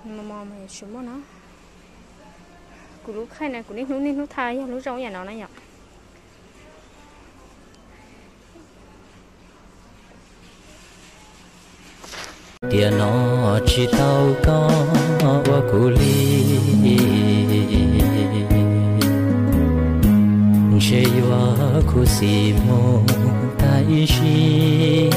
Mos mos mas yuav tsum muaj no. Kuv lub khaij na, kuv niaj hnub niaj hnub tha yog lub zoo yam no na yom. Tiam no tsis tau koj ua kuv li, ntshe yuav khuv xim mus tag ib sim,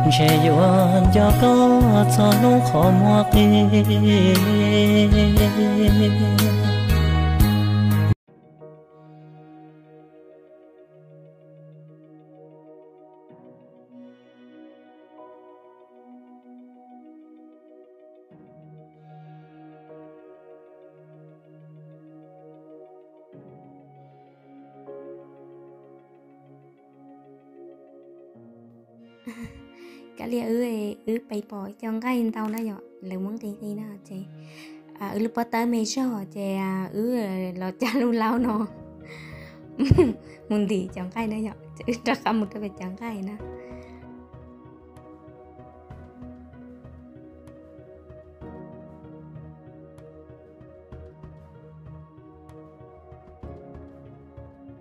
ntshe yuav nco koj txog hnub qhov muag qis. Kav liam wb, wb pais pom cov nqaij ntau na yom, lawv muab nqi nqi na ces wb lub pob tawb me zog ces wb los cab lub laub no mus ntim cov nqaij na yom, ces wb rov qab mus rau pem cov nqaij na.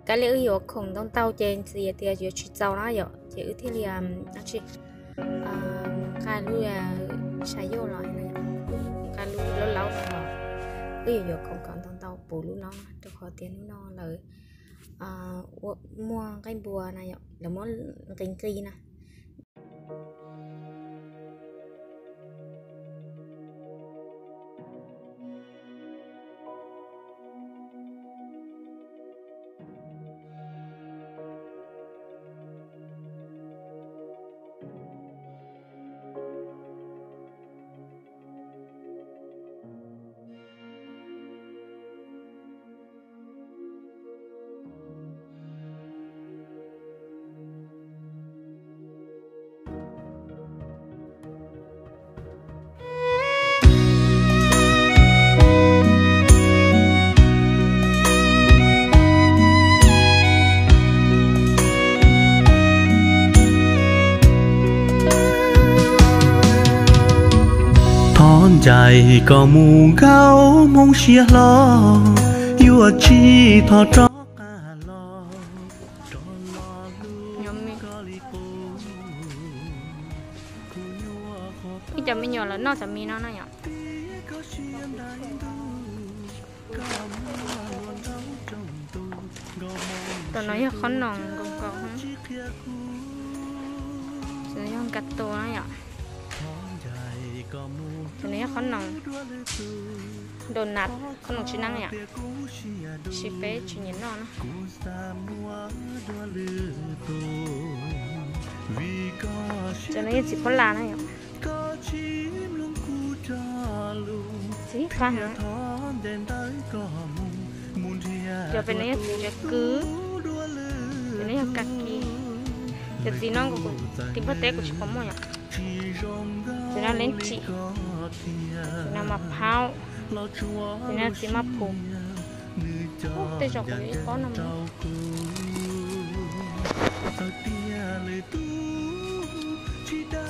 Kav liam wb yuav khoom ntau ntau ces txiv tias yuav tsis txaus na yom, ces wb thiaj li nqa lub xav yauj los, nqa lub laub laub los, wb yuav yuav khoom kom ntau ntau puv lub laub no rau qhov tias hnub no lawv muaj nqaij npua na yom, lawv muab nqi nqi na. Thov ncaim kom mus Nkauj Hmoob siab hlo, yuav tsis thov rov qab los. Ib cov me nyuam lawv noj cov mis no no yom. Tus no yog qhob noom nkaus nkaus, tus no yog nkatus na yom. Tus no yog qhob noom donut, qhob noom tsis neeb yom, tab sis peb tsis nyiam noj na. Tus no yog txiv phuab las na yom. Txiv qab heev. Cov pem no yog txiv ntsws kwv, cov no yog ka kis. Cov txiv no kuv tim Nplog teb kuv tsis pom muaj yom. Txiv no leeb tsim, txiv no mas phaub, txiv no txiv maj phu. Tej zaum kuv yuav ib pob no mus.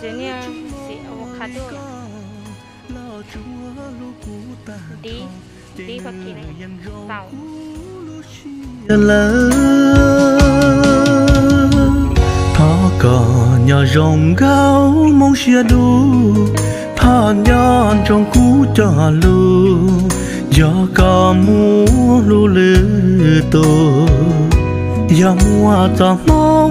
Txiv niag txiv avocado, dib, dib Fab Kis na, xaus. Lawm, thov kom nyob zoo Nkauj Hmoob siab dub, thov nco ntsoov kuv cov lus, yog koj muaj hlub lwm tus, yog muaj txoj hmoo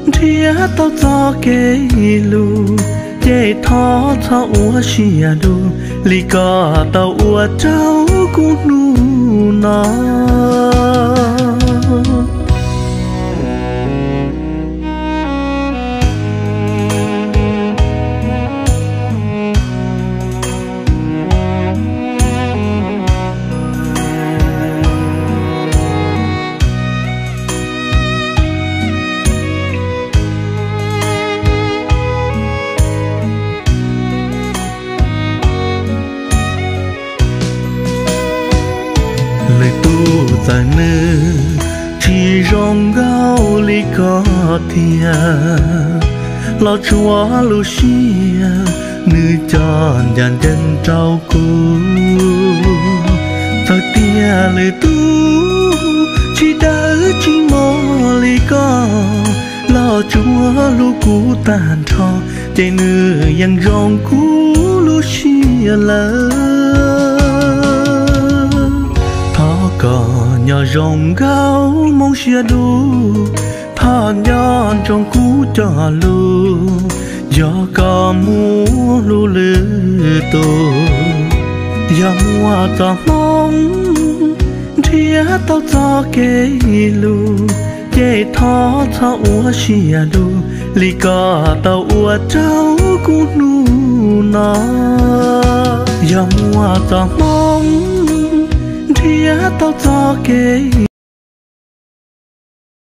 nrhiav tau txoj kev lus, ces thov txhob ua siab dub li koj tau ua rau kuv hnub no. Lwm tus txawm nws tsis zoo nkauj li koj tiag, los tsuav lub siab, nws coj ncaj ncees rau kuv. Txawm tias lwm tus tsis dawb tsis mos li koj los tsuav hlub kuv tag nrho, ces nws yeej zoo kuv lub siab lawm. Thov koj nyob zoo nkauj hmoov siab dub, thov nco ntsoov kuv cov lus, yog koj muaj hlub lwm tus, yog muaj txoj hmoov nrhiav tau txoj kev hlub, ces thov txhob ua siab dub li koj tau ua rau kuv hnub no. Yog muaj txoj hmoov nrhiav tau txoj kev